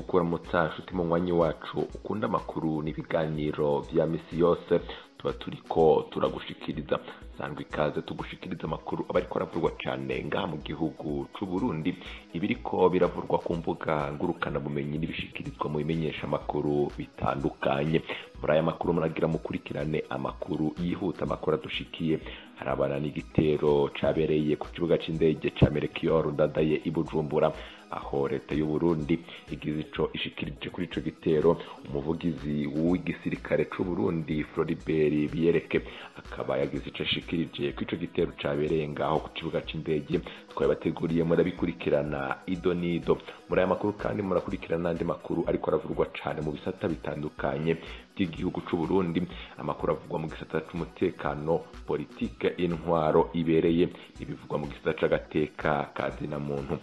Kukuramutsa nshuti munywanyi wacu ukunda amakuru n'ibiganiro vya misi yose tuba turiko turagushikiriza. Sangwa ikaze tugushikiriza amakuru aba ariko aravurwa cane ngaha mu gihugu c'u Burundi, ibiriko biravurwa ku mbuga ngurukana bumenyi n'ibishikirizwa mu bimenyesha amakuru bitandukanye. Muri aya makuru muragira mukurikirane amakuru yihuta, amakuru adushikiye harabana n'igitero cabereye ku kibuga c'indege ca Melchior Ndadaye i Bujumbura, aho leta y'u Burundi igize ico ishikirije kuri ico gitero. Umuvugizi w'igisirikare c'u Burundi Floribert Biyereke akaba yagize ico ashikirije kuri ico gitero cabereye ngaho ku kibuga c'indege. Twabateguriye murabikurikirana ido nido. Muri aya makuru kandi murakurikirana n'andi makuru ariko aravurwa cane mu bisata bitandukanye by'igihugu c'u Burundi, amakuru avugwa mu gisata c'umutekano, politike, intwaro ibereye, ibivugwa mu gisata c'agateka ka zina muntu.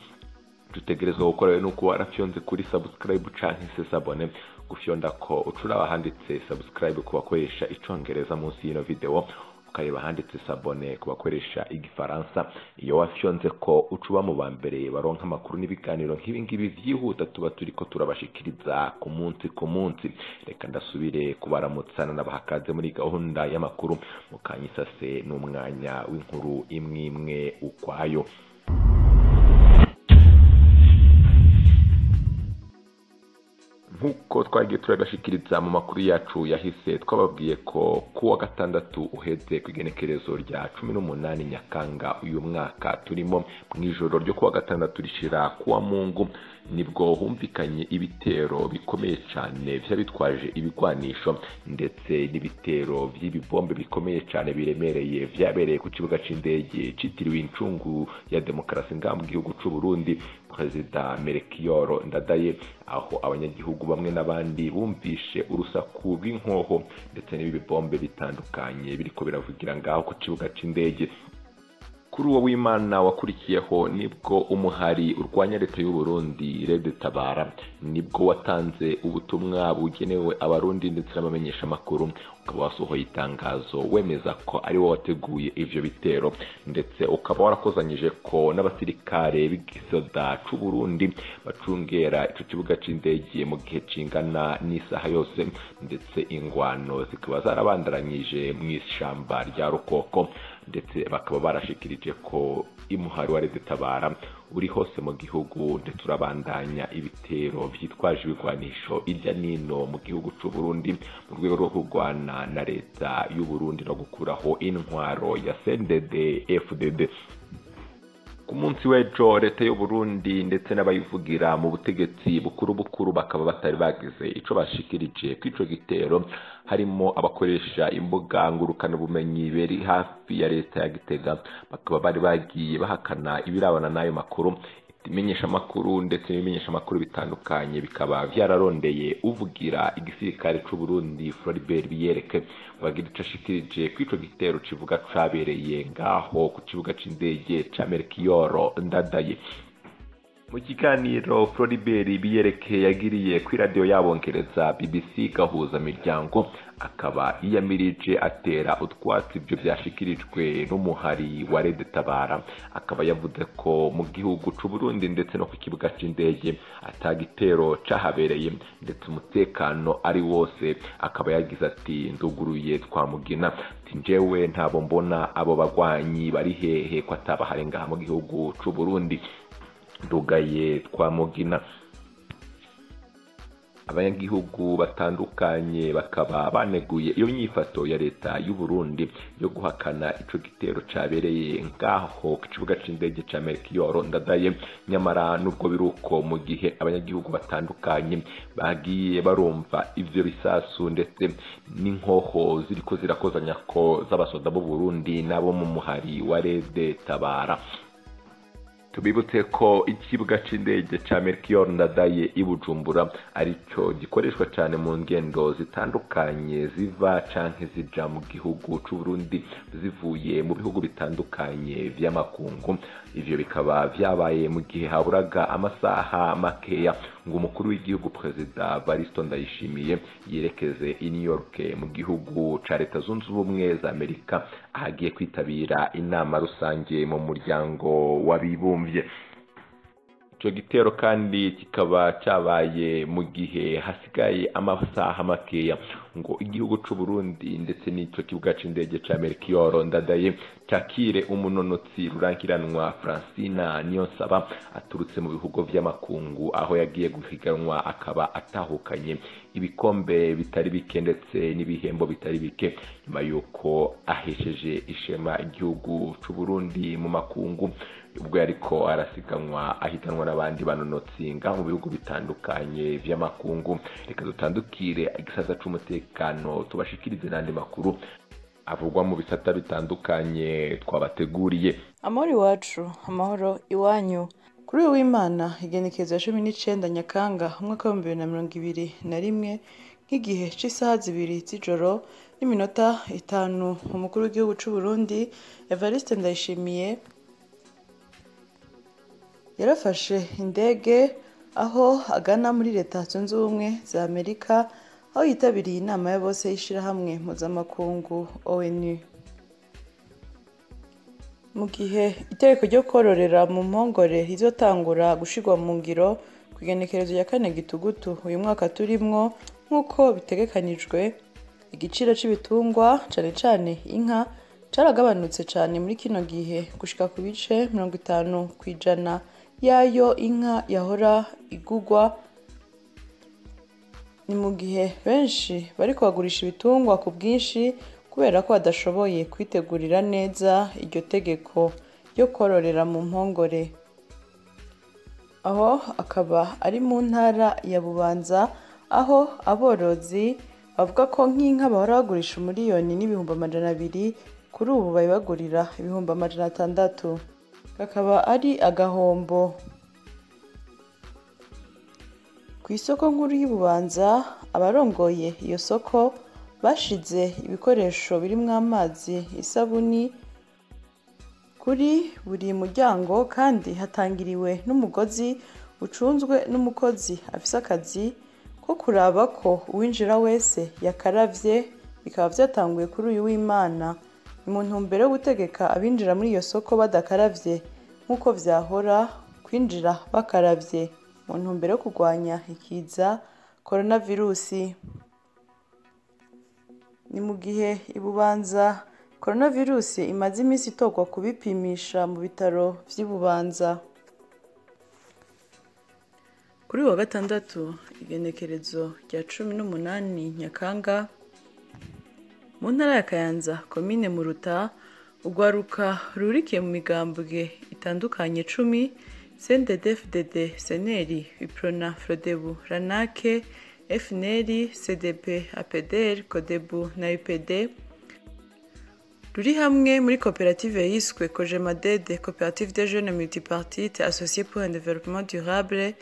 Dutegerezwa gukora rero nuko warafyonze kuri subscribe canke se s'abonner, gufyonda ko ucuraba handitse subscribe ku bakoresha icongereza munsi y'ino video, ukareba handitse s'abonner ku bakoresha igifaransa. Iyo wafyonze ko ucuba mu ba mbere baronka amakuru n'ibiganiro nk'ibi ngibi vyihuta tuba turiko turabashikiriza ku munsi ku munsi. Reka ndasubire kubaramutsana n'abahakaze muri gahunda y'amakuru mukanyisase n'umwanya w'inkuru imwe imwe ukwayo. Nkuko twagiye turabashikiriza mu makuru yacu yahise, twababwiye ko kuwa gatandatu uheze kw'igenekerezo rya 18 Nyakanga uyu mwaka turimo, mw'ijoro ryo kuwa gatandatu rishira kuwa Mungu, nibwo humvikanye ibitero bikomeye cane vyabitwaje ibigwanisho ndetse n'ibitero vy'ibibombe bikomeye cane biremereye vyabereye ku kibuga c'indege citiriwe incungu ya demokarasi ngaha mu gihugu c'u Burundi Perezida Melchior Ndadaye, aho abanyagihugu bamwe n'abandi bumvishe urusaku rw'inkoho ndetse n'ibibombe bitandukanye biriko biravugira ngaho ku kibuga c'indege. Kuri uwo w'Imana wakurikiyeho nibwo umuhari urwanya leta y'u Burundi Red Tabara nibwo watanze ubutumwa bugenewe abarundi ndetse n'abamenyesha amakuru, ukaba wasohoye itangazo wemeza ko ari wo wateguye ivyo bitero, ndetse ukaba warakozanyije ko n'abasirikare b'igisoda c'u Burundi bacungera ico kibuga c'indege mu gihe cingana n'isaha yose, ndetse ingwano zikaba zarabandaranyije mw'ishamba rya Rukoko, ndetse bakaba barashikirije ko imuhari wa Red Tabara uri hose mu gihugu, ndetse urabandanya ibitero vyitwaje ibigwanisho irya nino mu gihugu c'u Burundi mu rwego rwo kurwana na leta y'u Burundi no gukuraho intwaro ya CNDD FDD. Ku munsi w'ejo leta y'u Burundi ndetse n'abayivugira mu butegetsi bukuru bukuru bakaba batari bagize ico bashikirije kw'ico gitero, harimo abakoresha imbuga ngurukana bumenyi beri hafi ya leta ya Gitega, bakaba bari bagiye bahakana ibirabana n'ayo makuru. Ibimenyesha makuru ndetse n'ibimenyesha makuru bitandukanye bikaba vyararondeye uvugira igisirikare c'u Burundi Floribert Biyereke bagira ico ashikirije kw'ico gitero kivuga cabereye ngaho ku kibuga c'indege ca Melchior Ndadaye. Mu kiganiro Floribert Biyereke yagiriye kuri radio y'abongereza BBC gahuza miryango, akaba yiyamirije atera utwatsi ibyo byashikirijwe n'umuhari wa Red Tabara, akaba yavuze ko mu gihugu c'u Burundi ndetse no ku kibuga c'indege atagitero cahabereye ndetse umutekano ari wose. Akaba yagize ati nduguruye twamugina, ati njewe ntabo mbona abo bagwanyi bari hehe ko atabahari ngaha mu gihugu c'u Burundi, ndugaye twamugina. Abanyagihugu batandukanye bakaba baneguye iyo nyifato ya leta y'u Burundi yo guhakana ico gitero cabereye ngaho ku kibuga c'indege ca Melchior Ndadaye. Nyamara nubwo biruko, mu gihe abanyagihugu batandukanye bagiye barumva ivyo bisasu ndetse n'inkoho ziriko zirakozanya ko z'abasoda b'u Burundi nabo mu muhari wa Red Tabara. Tubibutse ko ikibuga c'indege ca Melchior Ndadaye i Bujumbura arico gikoreshwa cane mu ngendo zitandukanye ziva canke zija mu gihugu c'u Burundi zivuye mu bihugu bitandukanye vy'amakungu. Ivyo bikaba vyabaye mu gihe haburaga amasaha makeya ngo umukuru w'igihugu Perezida Evariste Ndayishimiye yerekeze i New York mu gihugu ca Leta Zunze Ubumwe za Amerika, ahagiye kwitabira inama rusange mu muryango w'abibumbye. Ico gitero kandi kikaba cabaye mu gihe hasigaye amasaha makeya ngo igihugu c'u Burundi ndetse n'ico kibuga c'indege ca Melchior Ndadaye cakire umunonotsi rurangiranwa Francina Niyonsaba aturutse mu bihugu vy'amakungu, aho yagiye guhiganwa akaba atahukanye ibikombe bitari bike ndetse n'ibihembo bitari bike, nyuma yuko ahesheje ishema igihugu c'u Burundi mu makungu, ubwo yariko arasiganwa ahiganwa n'abandi banonotsi ngaho mu bihugu bitandukanye vy'amakungu. Reka dutandukire igisata c'umutekano tubashikirize n'andi makuru avugwa mu bisata bitandukanye twabateguriye. Amahoro iwacu, amahoro iwanyu. Kuri uyu w'Imana igenekerezo ya 19 Nyakanga umwaka wa 2021 nk'igihe c'isaha 2 z'ijoro n'iminota 5, umukuru w'igihugu c'u Burundi Evariste Ndayishimiye yarafashe indege aho agana muri Leta Zunze Ubumwe za Amerika, aho yitabiriye inama ya bose y'ishirahamwe mpuzamakungu ONU. Mu gihe itegeko ryo kororera mu mpongore rizotangura gushirwa mu ngiro ku igenekerezo rya 4 Gitugutu uyu mwaka turimwo, nk'uko bitegekanijwe, igiciro c'ibitungwa cane cane inka caragabanutse cane muri kino gihe gushika ku bice 50% yayo inka yahora igugwa. Ni mu gihe benshi bariko bagurisha ibitungwa ku bwinshi kubera ko badashoboye kwitegurira neza iryo tegeko ryo kororera mu mpongore. Aho akaba ari mu ntara ya Bubanza, aho aborozi bavuga ko nk'inka bahora bagurisha 1,200,000 kuri ubu bayibagurira 600,000, kakaba ari agahombo. Ku isoko nkuru y'Ibubanza, abarongoye iyo soko bashize ibikoresho birimwo amazi, isabuni kuri buri muryango, kandi hatangiriwe n'umugozi ucunzwe n'umukozi afise akazi ko kuraba ko uwinjira wese yakaravye. Bikaba vyatanguye kuri uyu w'Imana, ni mu ntumbero yo gutegeka abinjira muri iyo soko badakaravye nk'uko vyahora kwinjira bakaravye, mu ntumbero yo kurwanya ikiza coronavirusi. Ni mu gihe Ibubanza coronavirusi imaze iminsi itorwa kubipimisha mu bitaro vy'Ibubanza. Kuri uyu wa gatandatu igenekerezo rya 18 Nyakanga, mu ntara ya Kayanza, komine Muruta, urwaruka rurikiye mu migambwe itandukanye 10 CNDD-FDD, SNL, UPRONA, FRODEBU, RANAKE, FNL, CDP, APDR, CODEBU na UPD, ruri hamwe muri koperative yiswe COGEMADED, Coopérative des Jeunes Multipartites Associés pour un Développement Durable,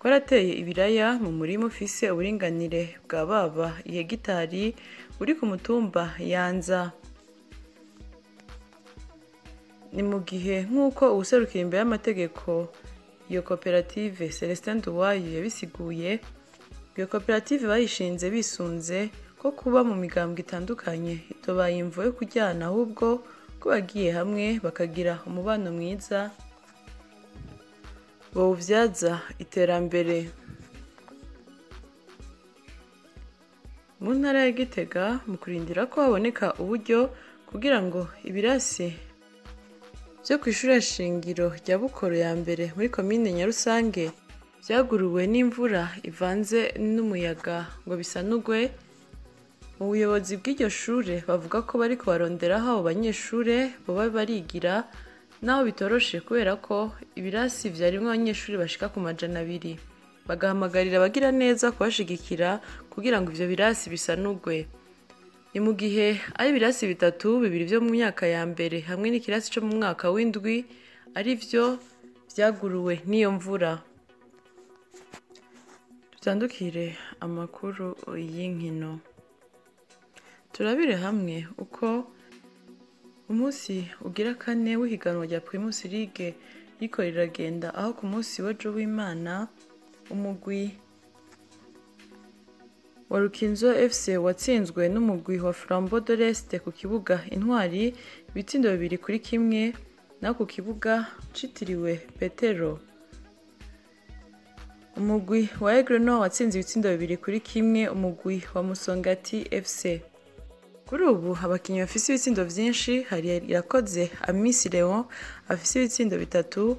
rwarateye ibiraya mu murima ufise uburinganire bwa baba ihegitari uri ku mutumba Yanza. Ni mu gihe nk'uko uwuserukira imbere y'amategeko iyo koperative Celestin Nduwayo yabisiguye, iyo koperative bayishinze bisunze ko kuba mu migambwe itandukanye itobaye imvo yo kujyana, ahubwo ko bagiye hamwe bakagira umubano mwiza bawuvyaza iterambere. Mu ntara ya Gitega, mu kurindira ko haboneka uburyo kugira ngo ibirasi vyo kw'ishure shingiro rya Bukoro ya mbere muri komine Nyarusange vyaguruwe n'imvura ivanze n'umuyaga ngo bisanurwe, mu buyobozi bw'iryo shure bavuga ko bariko barondera aho abo banyeshure boba barigira, naho bitoroshe kubera ko ibirasi vyarimwo abanyeshure bashika ku 200. Bagahamagarira abagira neza kubashigikira kugira ngo ivyo birasi bisanurwe. Ni mu gihe ari ibirasi 3, 2 vyo mu myaka ya mbere hamwe n'ikirasi co mu mwaka w'indwi ari vyo vyaguruwe n'iyo mvura. Dutandukire amakuru y'inkino. Turabire hamwe uko umunsi ugira kane w'ihiganwa rya Primus League riko riragenda, aho ku munsi w'ejo w'Imana umugwi wa Rukinzo FC watsinzwe n'umugwi wa Flambeau de l'Est ku kibuga Intwari ibitsindo 2-1, naho ku kibuga citiriwe Petero Umugwi wa Aigle Noir watsinze ibitsindo 2-1 umugwi wa Musongati FC. Kuri ubu abakinyi bafise ibitsindo vyinshi hari Irakoze Amisi Leon afise ibitsindo 3,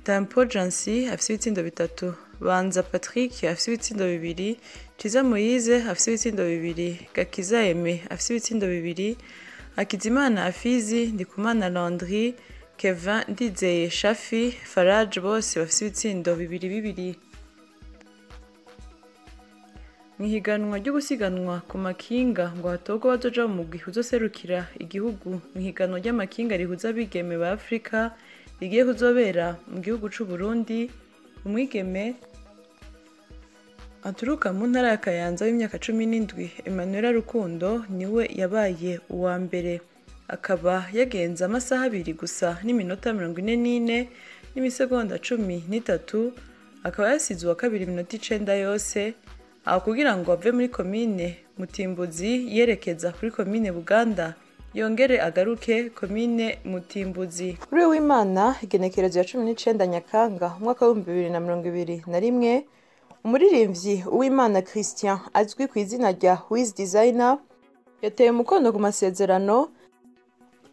Tampo Jansi afise ibitsindo 3, Banza Patrick afise ibitsindo 2, Ciza Moise afise ibitsindo 2, Gakiza Aime afise ibitsindo 2, Hakizimana Afizi, Ndikumana Landry, Kevin Ndizeye Shafi, Faraj bose bafise ibitsindo 2-2. Mw'ihiganwa ryo gusiganwa ku makinga ngo hatorwe abazoja mu mugwi uzoserukira igihugu mw'ihiganwa ry'amakinga rihuza abigeme ba Afrika rigiye kuzobera mu gihugu c'u Burundi, umwigeme aturuka mu ntara ya Kayanza w'imyaka 17 Emmanuel Rukundo niwe yabaye uwa mbere, akaba yagenze amasaha 2 gusa n'iminota 44 n'imisegonda 13, akaba yasize uwa kabiri iminota 9 yose, aho kugira ngo ave muri komine Mutimbuzi yerekeza kuri komine Buganda yongere agaruke komine Mutimbuzi. Kuri w'Imana igenekerezo ya 19 Nyakanga umwaka wa 2021, umuririmbyi Uwimana Christian azwi ku izina rya Wiz Designer yateye umukono ku masezerano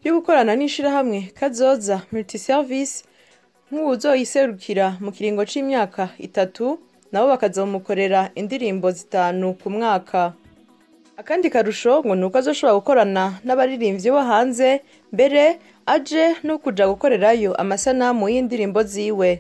yo gukorana n'ishirahamwe Kazoza Multiservice nk'uwuzoyiserukira mu kiringo c'imyaka 3, nabo bakazomukorera indirimbo 5 ku mwaka. Akandi karusho ngo nuko azoshobora gukorana n'abaririmbyi bo hanze, mbere aje no kuja gukorerayo amasanamu y'indirimbo ziwe.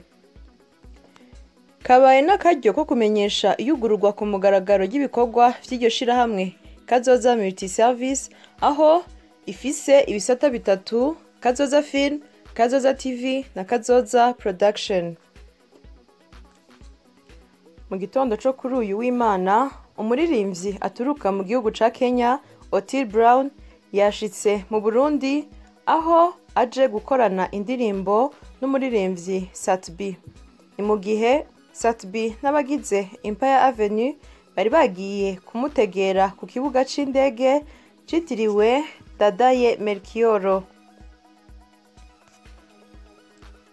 Kabaye n'akaryo ko kumenyesha iyugururwa ku mugaragaro ry'ibikorwa vy'iryo shirahamwe Kazoza Multiservice, aho ifise ibisata 3: Kazoza Film, Kazoza TV na Kazoza Production. Mu gitondo co kuri uyu w'Imana, umuririmbyi aturuka mu gihugu ca Kenya Otile Brown yashitse mu Burundi, aho aje gukorana indirimbo n'umuririmbyi Sat-B. Ni mu gihe Sat-B n'abagize Empire Avenue bari bagiye kumutegera ku kibuga c'indege citiriwe Dadaye Melchior.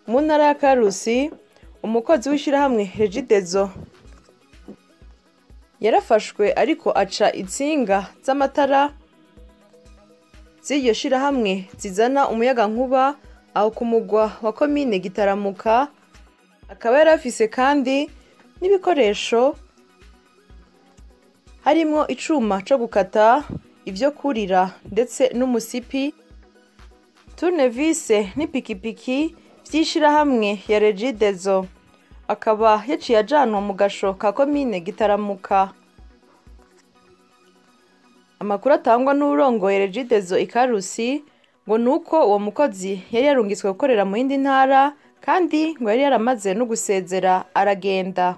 Mu ntara ya Karusi, umukozi w'ishirahamwe Regidezo yarafashwe ariko aca intsinga z'amatara z'iryo shirahamwe zizana umuyagankuba aho ku mugwa wa komine Gitaramuka, akaba yarafise kandi n'ibikoresho harimwo icuma co gukata ivyo kurira ndetse n'umusipi, tournevise n'ipikipiki vy'ishirahamwe ya Regidezo. Akaba yaciye ajanwa mu gasho ka komine Gitaramuka. Amakuru atangwa n'uwurongoye Regidezo Ikarusi ngo nuko uwo mukozi yari yarungitswe gukorera mu yindi ntara, kandi ngo yari yaramaze no gusezera aragenda.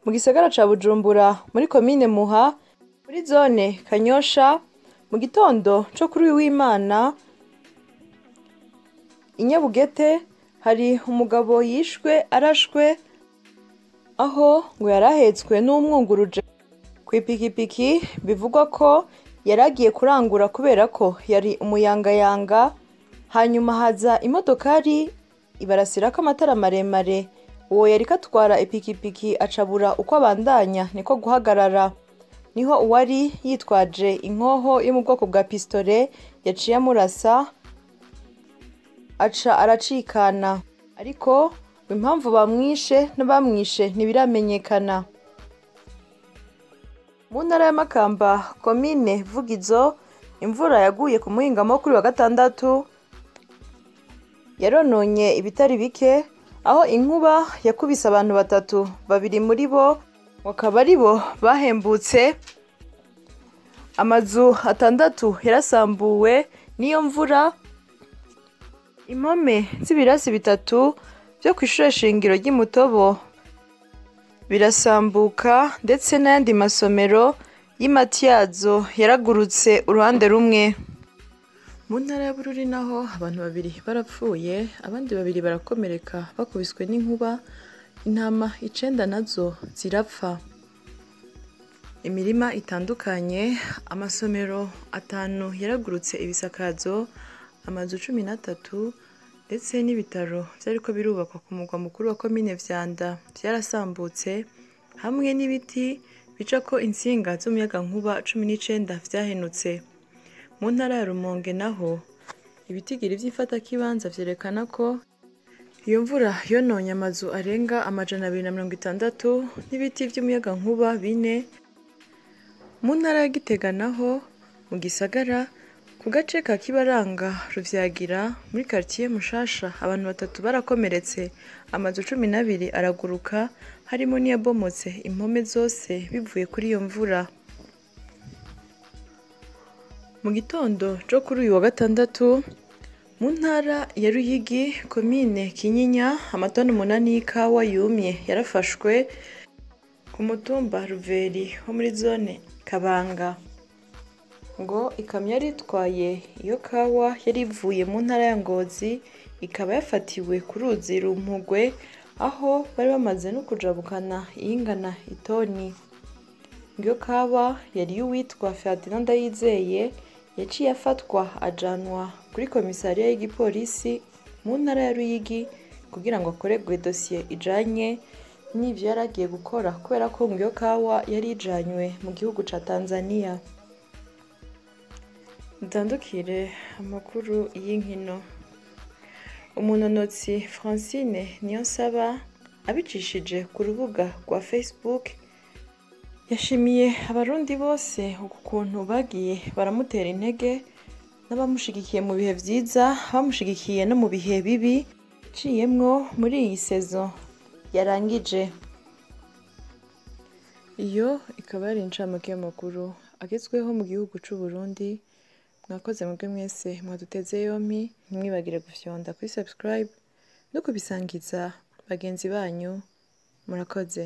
Mu gisagara ca Bujumbura muri komine Muha muri zone Kanyosha, mu gitondo co kuri uyu w'Imana i Nyabugete hari umugabo yishwe arashwe, aho ngo yarahetswe n'umwunguruje kw'ipikipiki, bivugwa ko yaragiye kurangura kubera ko yari umuyangayanga, hanyuma haza imodokari ibarasirako amatara maremare, uwo yariko atwara ipikipiki acabura uko abandanya niko guhagarara. Niho uwari yitwaje inkoho yo mu bwoko bwa pistole yaciye amurasa aca aracikana, ariko impamvu bamwishe n'abamwishe ntibiramenyekana. Mu ntara ya Makamba komine Vugizo, imvura yaguye ku muhingamo kuri wa gatandatu yarononye ibitari bike, aho inkuba yakubise abantu 3, 2 muri bo bakaba ari bo bahembutse. Amazu 6 yarasambuwe n'iyo mvura, impome z'ibirasi 3 byo kw'ishure shingiro ry'Imutobo birasambuka, ndetse n'ayandi masomero y'Imatyazo yaragurutse uruhande rumwe. Mu ntara ya Bururi naho abantu 2 barapfuye, abandi 2 barakomereka bakubiswe n'inkuba, intama 9 nazo zirapfa. Imirima itandukanye, amasomero 5 yaragurutse ibisakazo, amazu 13 ndetse n'ibitaro vyariko birubakwa ku mugwa mukuru wa komine Vyanda vyarasambutse, hamwe n'ibiti bicako intsinga z'umuyagankuba 19 vyahenutse. Mu ntara ya Rumonge naho ibitigiri vy'ifatakibanza vyerekana ko iyo mvura yononye amazu arenga 260 n'ibiti vy'umuyagankuba 4. Mu ntara ya Gitega naho mu gisagara ku gace ka Kibaranga Ruvyagira muri quartier Mushasha abantu 3 barakomeretse, amazu 12 araguruka harimo n'iyabomotse impome zose bivuye kuri iyo mvura. Mu gitondo co kuri uyu wa gatandatu mu ntara ya Ruyigi komine Kinyinya amatoni 8 y'ikawa yumye yarafashwe ku mutumba Ruveri wo muri zone Kabanga. Ngo ikamyo yari itwaye iyo kawa yari ivuye mu ntara ya Ngozi ikaba yafatiwe ku ruzi Rumpugwe aho bari bamaze no kujabukana iyingana itoni. Ngo iyo kawa yari iy'uwitwa Ferdinand Ndayizeye yaciye afatwa ajanwa kuri komisariya y'igipolisi mu ntara ya Ruyigi kugira ngo akorerwe dosiye ijanye n'ivyo yari agiye gukora, kubera ko ngo iyo kawa yari ijanywe mu gihugu ca Tanzania. Dutandukire amakuru y'inkino. Umunonotsi Francine Niyonsaba abicishije ku rubuga rwa Facebook yashimiye abarundi bose ukuntu bagiye baramutera intege n'abamushigikiye mu bihe vyiza, abamushigikiye no mu bihe bibi iciyemwo muri iyi sezo yarangije. Iyo ikaba yari incamake y'amakuru agezweho mu gihugu c'u Burundi. Mwakoze mwebwe mwese mwaduteze yompi, ntimwibagire gufyonda kuri subscribe no kubisangiza bagenzi banyu. Murakoze.